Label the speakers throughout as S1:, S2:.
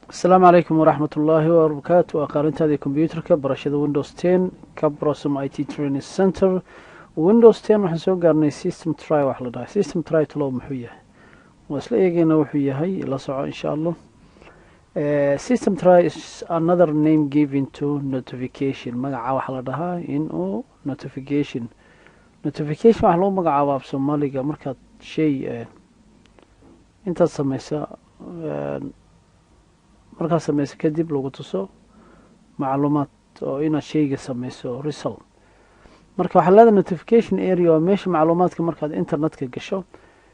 S1: Asalaamu calaykum waraxmat ullaahi wabarakaatu. Waa qaalintaadii combyuterka barashada Windows 10 Cabrosum IT Training Center. Windows 10 waxaan soo gaarnay system tray. Wax la dhahay system tray talow muxuu yahay? Waa isla eegeyna wuxuu yahay, la soco insha Allah. System tray is another name given to notification. Magaca waxaa la dhahaa in uu notification. Notification waxaa lagu magacaaba af Soomaaliga markaad shay intaad sameysa, markaad sameyso kadib lagu tuso macluumaad oo inaad shayga sameyso result. Marka waxaa leedahay notification area waa meesha macluumaadka markaad internetka gasho,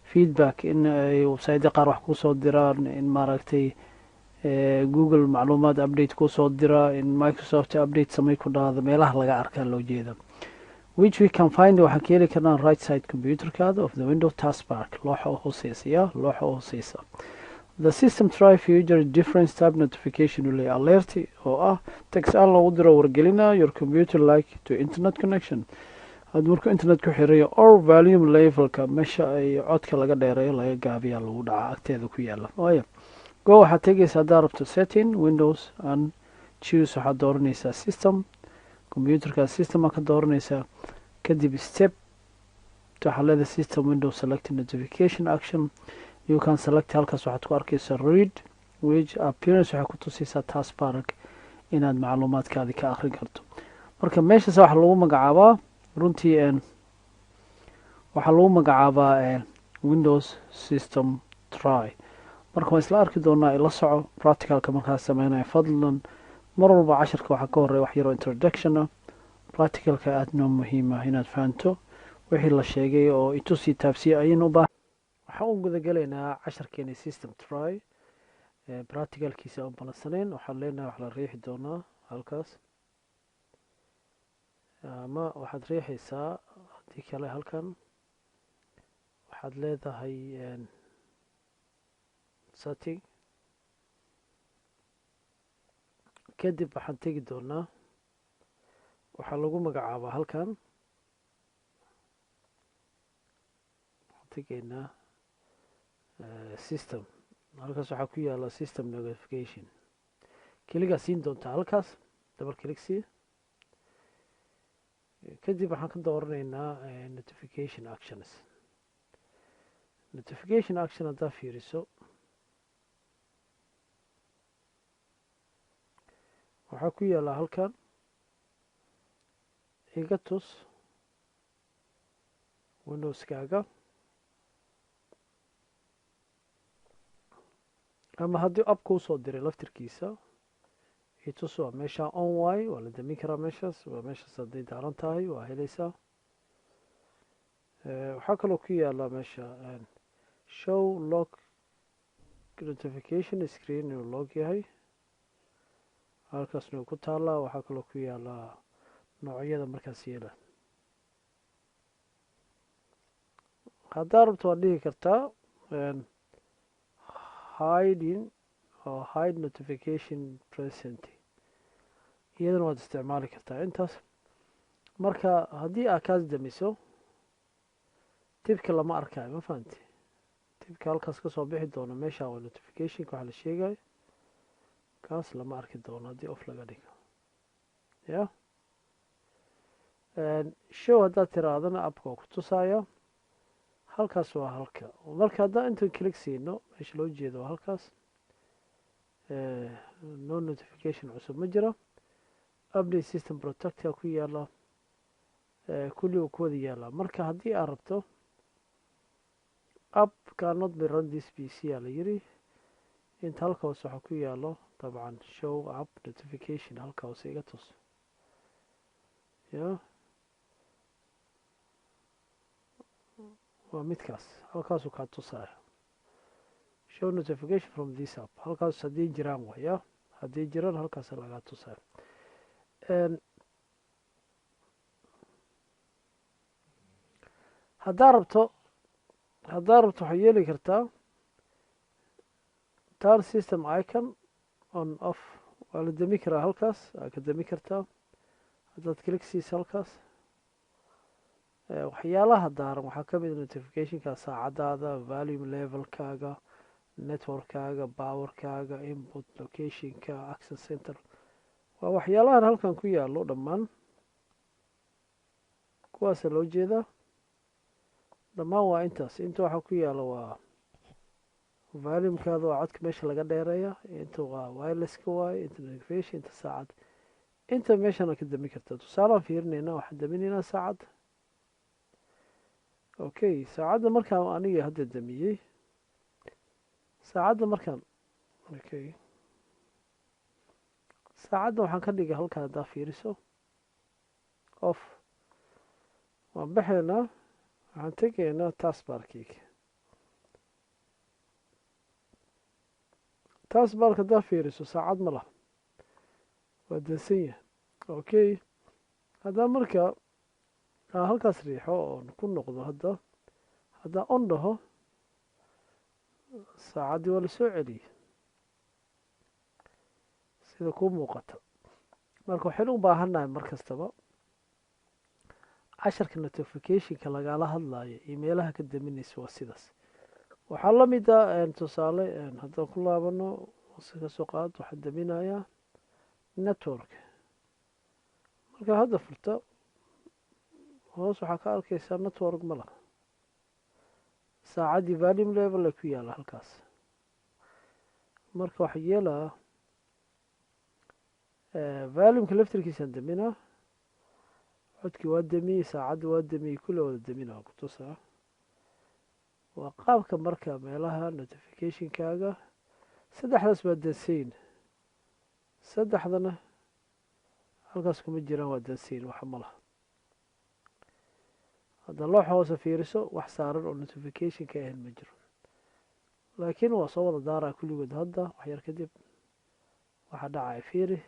S1: feedback in ay website qaar wax kusoo diraan, in maaragtay Google macluumaad update kusoo dira, in Microsoft update samey ku dhahdo, meelaha laga arkaa loo jeeda, which we can find, waxaan ka heli karnaa right side computerkaada of the window taskbar, looxa oo hooseysa ya looxa oo hooseysa. The system tray feature different type notification uu leeyahay: alert oo ah text aan loogu diro wargelina your computer like to internet connection, had markuu internet ku xirayo, or volume levelka, meesha ay codka laga dheereeyo laga gaabiya lagu dhaca agteeda ku yaala. Waayo go waxaad tegeysaa haddaa rabto setting, Windows, and choose, waxaad dooranaysaa system, computerka system aa ka dooranaysaa. Kadib step waxaa leedahay system, Windows, select notification action. You can select, halkaas waxaad ku arkeysaa read, which appearance waxay ku tusaysaa taskbar inaad macluumaadkaadi ka akrin karto. Marka meeshaas waxaa lagu magacaabaa runtii, waxaa lagu magacaabaa Windows system tray. Marka waan isla arki doonaa, ila soco practicalka markaas sameynaya. Fadlan, mar walba casharka waxaa ka horeya wax yaroo introduction ah. Practicalka aada noo muhiim ah inaad fahanto wixii la sheegay oo itusii taabsiya ayaynu ubaahan. Waxaan u gudagalaynaa casharkeeni system tray practicalkiisa aan balansaneyn. Waxaan leenahay wax la riixi doonaa halkaas, ama waxaad riixaysaa haddii kale halkan waxaad leedahay setting. Kadib waxaan tegi doonaa waxaa lagu magacaabaa halkan, waxaan tegaynaa system. Halkaas waxaa ku yaala system notification. Keligaa siin doontaa halkaas, double click sii. Kadib waxaan ka dooranaynaa notification actions. Notification action haddaa fiiriso, waxaa ku yaala halkan iga tus Windowskaaga, ama haddii app kuu soo diray laftirkiisa itus. Waa meesha on way, waa la damin karaa meeshaas, waa meeshaas hadday daaran tahay waa helaysaa. Waxaa kaloo ku yaala meesha show lock notification screen, inuu lock yahay halkaasna ku taalaa. Waxaa kaloo ku yaala noocyada markaas yeela. Haddaa rabto waad dhihi kartaa hiding oo hide notification present, iyadana waad isticmaali kartaa intaas. Marka haddii aad kaas damiso, tibka lama arkayo, ma fahanti? Tibka halkaas kasoo bixi doono meesha waa notificationka waxaa la sheegayo, kaas lama arki doono haddii off laga dhigo ya. Show haddaad tiraadana appka waa ku tusaya halkaas, waa halka. Marka haddaan intan click siino, meesha loo jeedo waa halkaas. No notification cusub ma jiro. Update system protector ku yaala, kulli uu ku wada yaala. Marka haddii aad rabto app cannot be run this PC aa la yiri. Inta halka hoose waxaa ku yaalo dabcan show app notification, halka hoose iga tus ya, waa midkaas halkaasuu kaa tusaya show notification from this app halkaas haddii jiraan waya, haddii jiraan halkaas lagaa tusaya. Haddaa rabto waxaad yeeli kartaa turn system icon on off, waa la demi karaa halkaas, waa ka demi kartaa haddaad click siisa halkaas. Waxyaalaha daaran waxaa ka mid notificationka saacadaada, volume levelkaaga. Networkaaga, powerkaaga, input, locationka, access center, waa waxyaalahan halkan ku yaallo dhammaan. Kuwaasa loo jeedaa dhammaan, waa intaas. Inta waxaa ku yaalla waa volumekaada, waa codka meesha laga dheereeya. Inta waa wirelesska waaye, inta notification, inta saacad, inta meeshana ka damin kartaa. Tusaalaan fiirinayna, waxaan daminaynaa saacadda. Okay, saacadda markaan aniga hadda damiyey saacadda markaan, okay, saacadda waxaan ka dhigay halkan. Haddaa fiiriso, off. Waan baxaynaa, waxaan tegaynaa taskbarkeyga. Taskbarka haddaa fiiriso, saacad ma laha, waa dansan yahay. Okay, haddaa marka aan halkaas riixo oon ku noqdo, hadda haddaan on dhaho, saacaddii waa lasoo celiyey sida kuu muuqata. Marka waxaynu u baahannahay mar kastaba casharka notificationka lagala hadlayo iyo meelaha ka daminaysa waa sidaas. Waxaa la mid a tusaale, haddaan ku laabano, ka soo qaad waxaan daminayaa network. Markaa hadda furta, hoos waxaa ka arkaysaa network ma laha. Saacaddii volume level ay ku yaalla halkaas. Marka waxaa yeelaa volumeka laftirkiisaan daminaa, codkii waa damiyey, saacadda waa damiyey, kulle wada damina waa kutusaa. Waa qaabka marka meelaha notificationkaaga saddexdaas waa dansayn, saddexdana halkaas kuma jiraan, waa dansayn, waxa ma laha. Hadda looxa hoose fiiriso, wax saaran oo notification ka ahayn ma jiro, laakiin waa soo wada daaraa kulligood. Hadda wax yar kadib waxaa dhacaya fiiri.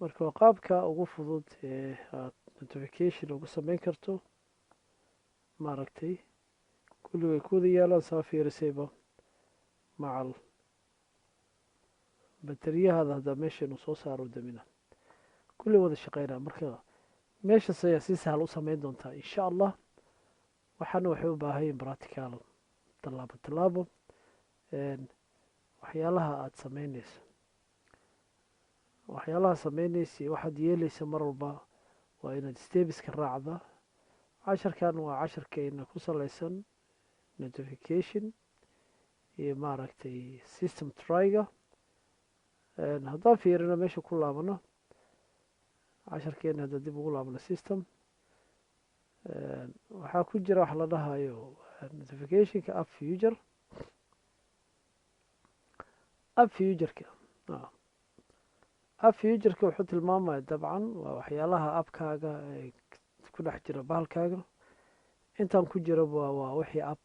S1: Marka waa qaabka ugu fudud ee aad notification ugu sameyn karto. Maaragtay, kulligay ku wada yaalaan, saa fiirisayba, macal bateriyahaada haddaa meesha inuu soo saaro damina, kulli wada shaqeynaa. Marka meeshaas ayaa si sahal u sameyn doontaa, insha Allah. Waxaana waxay u baahan yihin practical, tallaabo tallaabo waxyaalaha aada sameyneyso, waxyaalaha sameyneysa iyo waxaad yeeleysa mar walba waa inaad stepiska raacda. Casharkan waa casharkeena ku saleysan notification iyo, maaragtay, system trayga. Haddaan fiirino, meesha ku laabano casharkeena, haddaan dib ugu laabano system, waxaa ku jira wax la dhahayo notificationka app feature. App featureka, app featureka wuxuu tilmaamaya dabcan waa waxyaalaha appkaaga ee ku dhex jira bahalkaaga. Intaan ku jira waa wixii app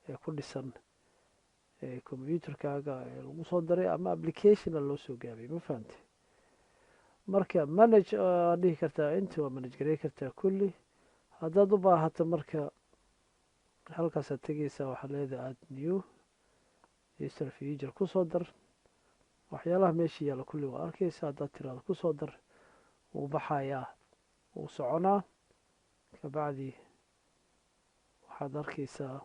S1: ee ku dhisan computerkaaga ee lagu soo daray ama applicationa loo soo gaabay, ma fahamte? Marka manage waad dhihi kartaa, inta waa manage garey kartaa kulli haddaad u baahato. Marka halkaasaad tegeysaa, waxaad leedahay add new user feature, kusoo dar waxyaalaha meesha yaalla kulli, waa arkeysa. Haddaad tiraado kusoo dar, wuu baxayaa, wuu soconaa. Kabacdi waxaad arkeysaa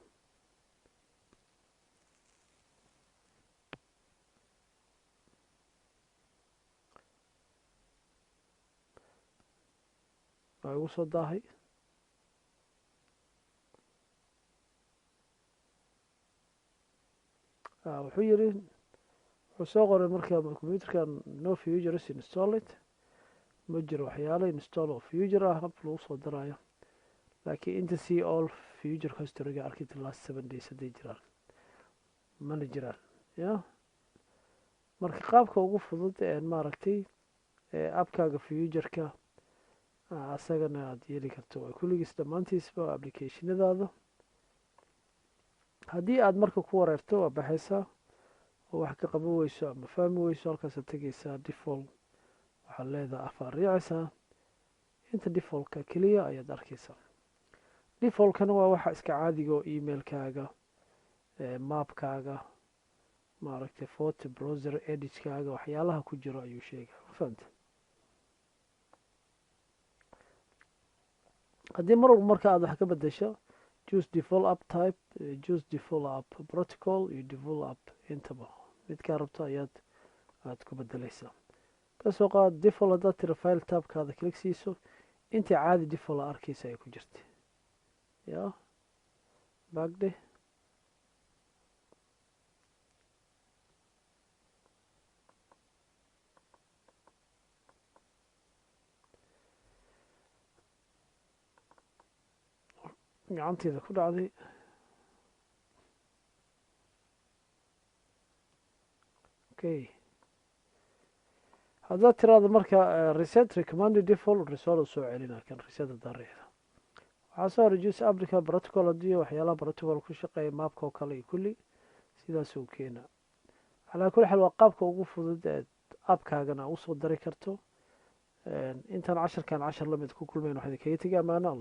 S1: waa igu soo daahay. Wuxuu yiri, wuxuu soo qoray marka computerkan "no features installed", ma jiro waxyaalo install oo feature ah, app lagu soo darayo. Laakiin inta see all feature historyga arkita last 7 days hadday jiraan, mana jiraan ya. Marka qaabka ugu fudud ee, maaragtay, appkaaga featureka asagana aada yeeli karto waa kulligiis dhammaantiisba applicationadaada. Haddii aad marka ku wareerto, waa baxaysaa oo wax ka qaban weyso ama fahmi weyso, halkaasaad tegeysaa, default waxaad leedahay, afaar riicaysaa, inta defaultka keliya ayaad arkeysaa. Defaultkana waa waxa iska caadiga oo emailkaaga, mapkaaga, maaragtay, photo, browser, editkaaga, waxyaalaha ku jiro ayuu sheegaya, ma fahamte? Haddii mar walba marka aada wax ka bedesho, Choose default app type, choose default app protocol iyo default app, intaba midkaa rabto ayaad aada ku bedeleysaa. Kasoo qaad default haddaad tira, file tabkaada click siiso, intii caadi default a arkeysa ay ku jirta ya bagde. Gacanteeda ku dhacday. Okay, haddaad tiraahdo marka reset recommended default, reset soo celina kan reset haddaa riixda. Waxaa soo reduce applica protocol, haddii waxyaalaha protocol ku shaqeeya, mapka oo kale iyo kulli sidaas uu keenaa. Calaa kulli xaal, waa qaabka ugu fudud ee appkaagana usoo dari karto. Intaan casharkan cashar lamid ku kulmayn, waxaa idinkaga tegay amaano Allah.